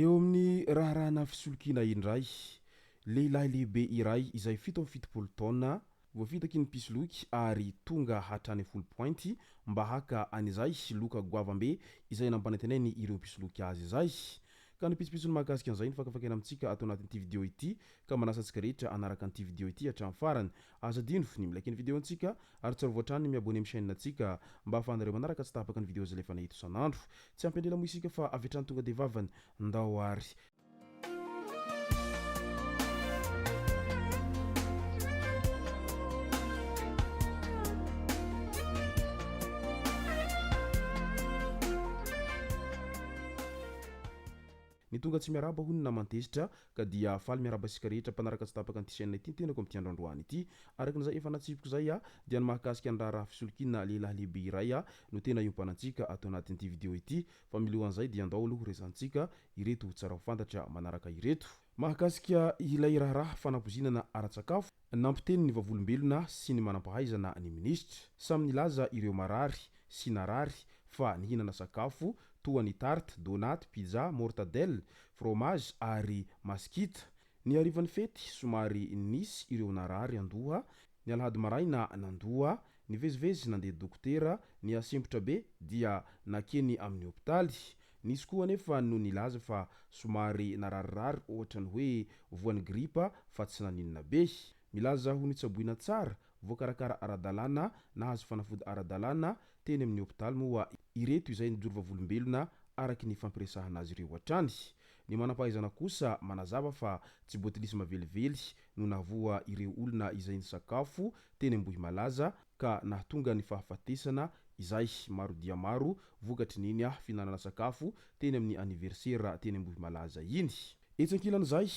Eo amin'ny raharahana fisolokiana indray, lehilahy lehibe iray izay 77 taona, voafitaky ny mpisoloky ary tonga hatrany Foulpointe mba haka an'izay loka goavambe izay nampanantenainy ireo mpisoloky azy izay. Ka ny pitsopitsony mahakasika an'izay no fakafakaina amintsika ato anatin'ity video ity ka manasa antsika rehetra hanaraka an'ity video ity hatramin'ny farany. Aza adino ny mi-like ny video antsika ary tsarovy hatrany ny mi-abonner amin'ny chaîne antsika mba ahafahanareo manaraka tsy tapaka ny video izay alefanay eto isan'andro. Tsy ampy andrela moa isika fa avy hatrany tonga dia vavany. Ndao ary. Ny tonga tsy miarahaba hono naman-tezitra ka dia faly miarahaba antsika rehetra mpanaraka tsy tapaka an'ity chaîne ity ny tenako amin'ity andro androany ity. Araka ny izay efa natsipiko izay dia ny mahakasika ny raharaha fisolokiana lehilahy lehibe iray no tena iompanantsika ato anatin'ity video ity fa milohan'izay dia andao aloha horesahantsika ireto tsara ho fantatra manaraka ireto. Mahakasika ilay raharaha fanapoizinana ara-tsakafo, nampiteny ny vavolombelona sy ny manampahaizana ny minisitra. Samy nilaza ireo marary sy narary fa nihinana sakafo toa ny tarte, donat, pizza, mortadelle, fromage ary masikita. Ny harivan'ny fety, somary nisy ireo narary andoha, ny alahady maraina nandoa, nivezivezy nandeha dokotera, nihasempotra be dia nakeny amin'ny hopitaly. Nisy koa anefa no nilaza fa somary nararirary ohatran'ny hoe voan'ny gripa fa tsy naninona be. Milaza ho nitsaboina tsara, voakarakara ara-dalàna, nahazo fanafody ara-dalàna teny amin'ny hopitaly moa ireto izay nijoro vavolombelona araky ny fampiresahana azy ireo hatrany. Ny manam-pahaizana kosa manazava fa tsy botulisme velively no nahavoa ireo olona izay nisakafo teny Ambohimalaza ka nahatonga ny fahafatesana izay maro dia maro vokatry ny iny fihinanana sakafo teny amin'ny aniversera teny Ambohimalaza iny. Etsy ankilan'izay,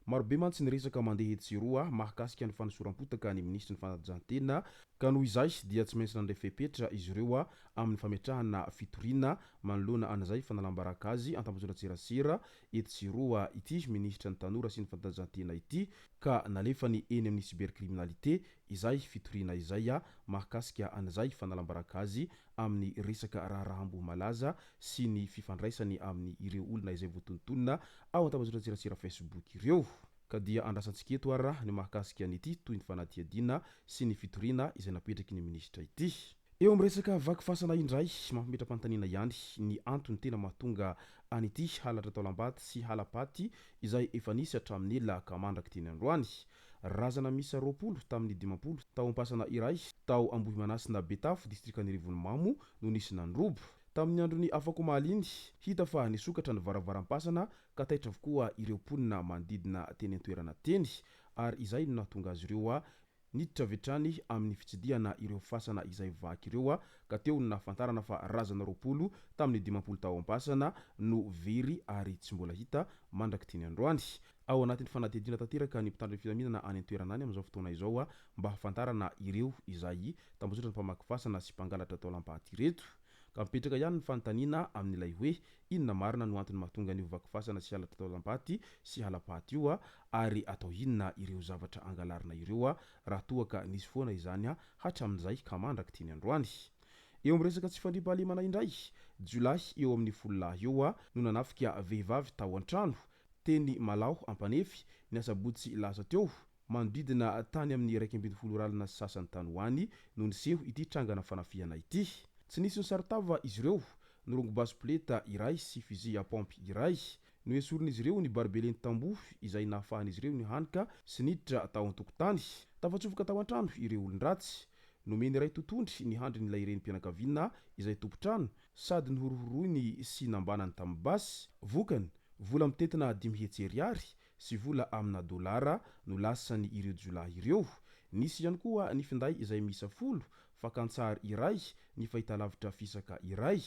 marobe mantsy ny resaka mandeha etsy sy eroa mahakasika ny fanosoram-potaka ny minisitry ny fanatanjahantena ka noho izay dia tsy maintsy nandray fepetra izy ireo amin'ny fametrahana fitoriana manoloana an'izay fanalam-baraka azy an-tambajotran-tserasera etsy sy eroa ity minisitra ny tanora sy ny fanatanjahantena ity ka nalefany eny amin'ny cybercriminalité izay fitoriana izay mahakasika an'izay fanalam-baraka azy amin'ny resaka raharaha Ambohimalaza sy ny fifandraisany amin'ny ireo olona izay voatonontonona ao an-tambajotran-tserasera Facebook ireo. Ka dia andrasantsika eto ara ny mahakasika an'ity toy ny fanadihadiana sy ny fitoriana izay napetraky ny minisitra ity. Eo amin'ny resaka vaky fasana indray, mampametra-panontaniana ihany ny antony tena mahatonga an'ity halatra taolam-bato sy hala-paty izay efa nisy hatramin'ny ela ka mandrak'ity ny androany. Razana miisa 20 tamin'ny 50 tao am-pasana iray tao Ambohimanasina Betafo, distrikan'Irivonimamo no nisy nandrobo. Tamin'ny andron'ny afakomaly iny, hita fa nisokatra ny varavaram-pasana ka taitra avokoa ireo mponina manodidina teny an-toerana teny ary izay no nahatonga azy ireo niditra avy hatrany amin'ny fitsidihana ireo fasana izay vaky ireo ka teo no nahafantarana fa razana 20 tamin'ny 50 tao am-pasana no very ary tsy mbola hita mandrak'ity ny androany. Ao anatin'ny fanadihadiana tanteraka ny mpitandro ny filaminana any an-toerana any amin'izao fotoana izao mba hahafantarana ireo izay tambajotran'ny mpamaky fasana sy mpangalatra taolam-paty ireto. Ka mipetraka ihany ny fanontaniana amin'ilay hoe inona marina no antony mahatonga an'io vaky fasana sy halatra taolam-paty sy hala-paty io ary atao inona ireo zavatra angalarina ireo raha toa ka nisy foana izany hatramin'izay ka mandrak'ity ny androany. Eo amin'ny resaka tsy fandriampahalemana indray, jiolahy eo amin'ny folo lahy eo no nanafika vehivavy tao an-trano Teny Malaho Ampanefy, ny asabotsy lasa teo, manodidina tany amin'ny 11 ora alina sy sasany tany ho any no niseho ity trangana fanafihana ity. Tsy nisy nisaron-tava izy ireo, nirongo basy poleta iray sy fusil à pompe iray. Noesorin'izy ireo ny barbelé ny tamboho izay nahafahan'izy ireo nihanika sy niditra tao an-tokotany. Tafatsofoka tao an-trano ireo olon-dratsy. Nomeny iray totohondry ny handrin'ilay renim-pianakaviana izay tompon-trano sady nohorohoroiny sy nambanany tamin'ny basy. Vokany, vola mitentina 500 ariary sy vola amina dolara no lasan'ny ireo jiolahy ireo. Nisy ihany koa ny finday izay miisa folo, fakantsary iray, ny fahitalavitra fisaka iray.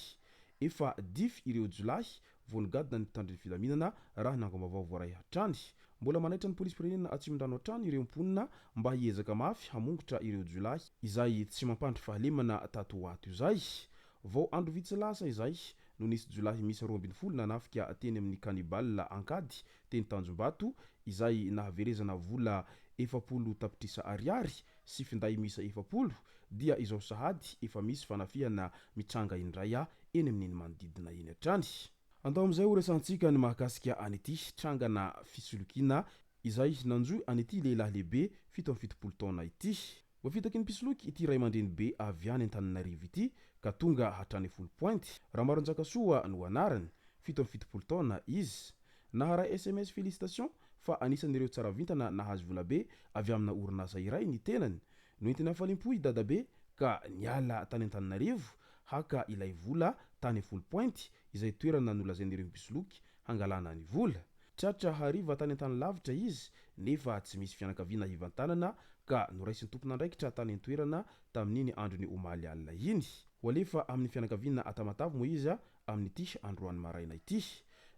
Efa dify ireo jiolahy vao nigadona ny mpitandro ny filaminana raha ny angom-baovao voaray hatrany. Mbola manaitra ny polisim-pirenena Atsimondrano hatrany ireo mponina mba hiezaka mafy hamongotra ireo jiolahy izay tsy mampandry fahalemana tato ho ato izay. Vao andro vitsy lasa izay no nisy jiolahy miisa 12 nanafika teny amin'ny Cannibal Ankady teny Tanjombato izay nahaverezana vola 40 tapitrisa ariary sy finday miisa 40 dia izao sahady efa misy fanafihana mitranga indray eny amin'iny manodidina iny hatrany. Andao amin'izay ho resahantsika ny mahakasika an'ity trangana fisolokiana izay nanjo an'ity lehilahy lehibe 77 taona ity. Voafitaky ny mpisoloky ity ray aman-dreny be avy any Antananarivo ity ka tonga hatrany Foulpointe. Ramaronjakasoa no anarany, 77 taona izy. Naharay sms félicitation fa anisan'ireo tsara vintana nahazo volabe avy amina orinasa iray ny tenany. Noentiny hafaliam-po i dadabe ka niala tany Antananarivo haka ilay vola tany Foulpointe izay toerana nolazain'ireo mpisoloky hangalana ny vola. Tratra hariva tany an-tany lavitra izy nefa tsy misy fianakaviana hivantanana ka noraisin'ny tompon'andraikitra tany an-toerana tamin'iny andron'ny omaly alina iny. Ho alefa amin'ny fianakaviana Tamatave moa izy amin'ity androany maraina ity.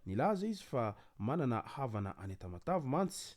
Nilaza izy fa manana havana any Tamatave mantsy.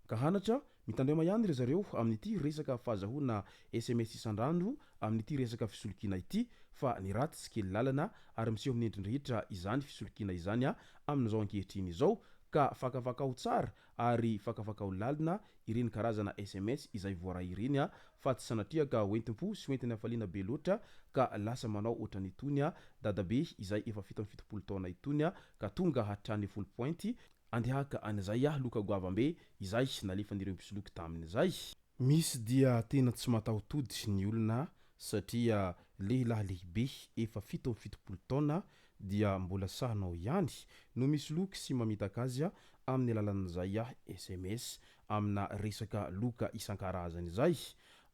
Ka hanatra, mitandrema ihany ry zareo amin'ity resaka fahazahoana sms isandrano amin'ity resaka fisolokiana ity fa ny ratsy tsy kely lalana ary miseho amin'ny endriny rehetra izany fisolokiana izany amin'izao ankehitriny izao ka fakafakao tsara ary fakafakao lalina ireny karazana sms izay voaray ireny fa tsy sanatria ka hoentim-po sy hoentin'ny hafaliana be loatra ka lasa manao ohatran'itony dadabe izay efa 77 taona itony ka tonga hatrany Foulpointe Andeha haka an'izay aho loka goavambe izay nalefan'ireo mpisoloky tamin'izay. Misy dia tena tsy mataho-tody ny olona satria lehilahy lehibe efa 77 taona dia mbola sahinao ihany no misoloky sy mamitaka azy amin'ny alalan'izay sms amina resaka loka isan-karazany izay.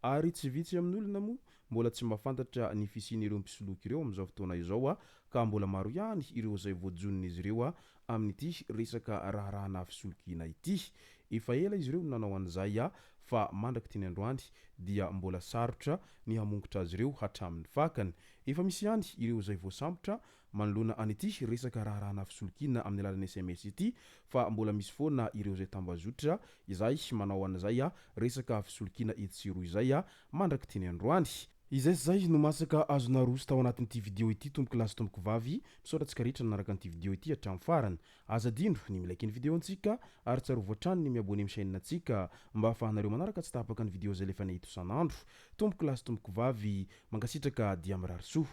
Ary tsy vitsy amin'olona moa mbola tsy mahafantatra ny fisian'ireo mpisoloky ireo amin'izao fotoana izao ka mbola maro ihany ireo izay voajonin'izy ireo amin'ity resaka raharahana fisolokiana ity. Efa ela izy ireo no nanao an'izay fa mandrak'ity ny androany dia mbola sarotra ny hamongotra azy ireo hatramin'ny fakany. Efa misy ihany ireo izay voasambotra manoloana an'ity resaka raharahana fisolokiana amin'ny alalan'ny sms ity fa mbola misy foana ireo izay tambazotra izay manao an'izay resaka fisolokiana etsy sy eroa izay mandrak'ity ny androany. Izay sy izay no masaka azo naroso tao anatin'ity video ity tompoko lahy sy tompoko vavy, misaotra antsika rehetra nanaraka an'ity video ity hatramin'ny farany. Aza adino ny mi-like ny video antsika ary tsarovy hatrany ny mi-abonner amin'ny chaîne antsika mba ahafahanareo manaraka tsy tapaka ny video izay alefanay eto isan'andro. Tompoko lahy sy tompoko vavy, mankasitraka dia mirary soa.